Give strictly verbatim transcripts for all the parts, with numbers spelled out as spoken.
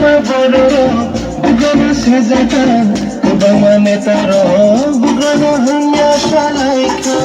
Borok bugrano sejaka, kwbangma netarok bugrano hwnya salaikha.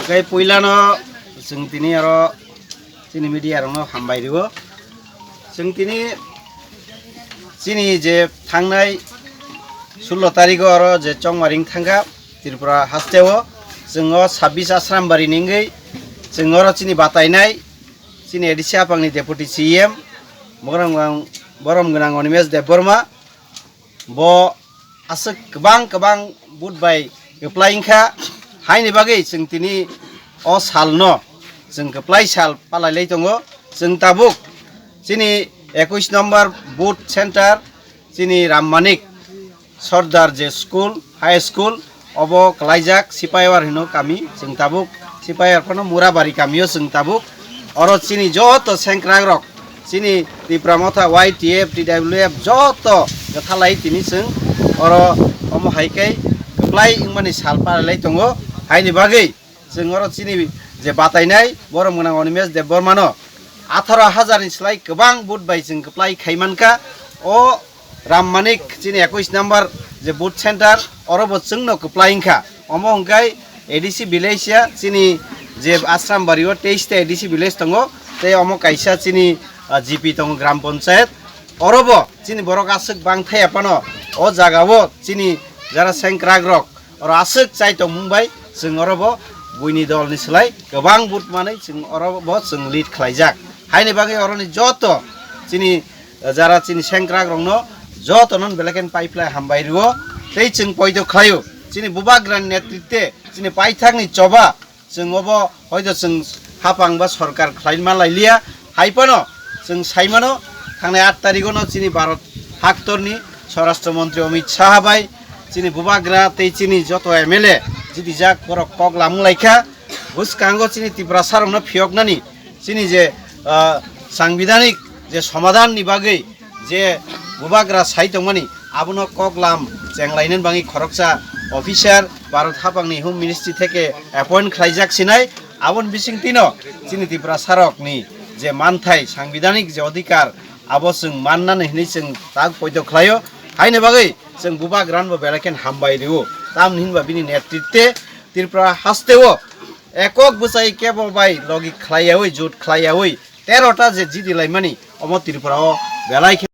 Tei puilano chwng tini oro chini media rokno hambai rwo. Chwng tini chini je thangnai sullo tarikh oro je chongmaring thangkha Tripura hasteo, chwng o sabbish Asrambari ni wngwi chwng oro chini batainai chini A D C aphangni Deputy C E M borom gwnang, borom gwnang Animesh Debbarma. Bo aswk kwbang kwbang vote bai kwplai wngkha, haini bagwi chwng tini o salno chwng kwplai sal palailai tongo. Chwng tabuk chini ekush number booth center, chini Ram Manik Sordar je school, high school, obo kwlaijak Sipaiwar hino kami, chwng tabuk Sipaiwar phano Murabari kamio chwng tabuk. Oro chini joto sengkrak rok, chini Tipra Motha, Y T F, T W F joto kwthalai tini chwng oro omo hai khe kwplai wngmani sal palailai tongo. Haini bagwi chwng oro chini je batainai borom gwnang Animesh Debbarmano atharo hajar ni slai kwbang vote bai chwng kwplai khai mankha. O Ram Manik chini ekush number je booth center, oro bo chwngno kwplai wngkha. Omo hwnkhe A D C village ya, chini je Asrambari o teis ta A D C village tongo, tei omo kaisa chini, ah, G P tongo gram panchayat. Oro bo chini borok aswk bangthai aphano o jaga o chini jara sengkrak rok oro aswk chai tongmung bai chwng oro bo buini dol ni slai kwbang vote manwi chwng oro bo chwng lead khlaijak. Haini bagwi oroni joto chini jara chini sengkrak rokno jotono belai khe pipeline hambai rwo tei chwng poito khlaio. Chini bubagrani netritwe chini paithakni choba chwng obo hoito chwng hapang ba sorkar khlai ma lai liya. Hai phano chwng sai mano thangnai aat tarikh no chini Bharat haktorni Swarashtra Montri Amit Shah bai chini bubagra tei chini joto M L A jidijak borok kok lamung lai kha. Bwskango chini Tiprasa rokno phiyoknani chini je, ah, sangbidanik je somadhan ni bagwi je bubagra sai tongmani abono kok lam chenglainani bagwi khoroksa officer Bharat hapangni Home Ministry theke appoint khlaijak sinai. Aboni bisingtwino chini Tiprasa rokni je manthai sangbidanik je odhikar abo chwng mannani hinwi chwng tak poito khlaio. Haini bagwi chwng bubagrano bo belai khe hambai rwo. Tamni hinba bini netritwe Tripura hasteo ekok bwchai kebo bai logi khlaiyaui, jut khlaiyaui, tero ta je jidi laimani, omo Tripura o belai khe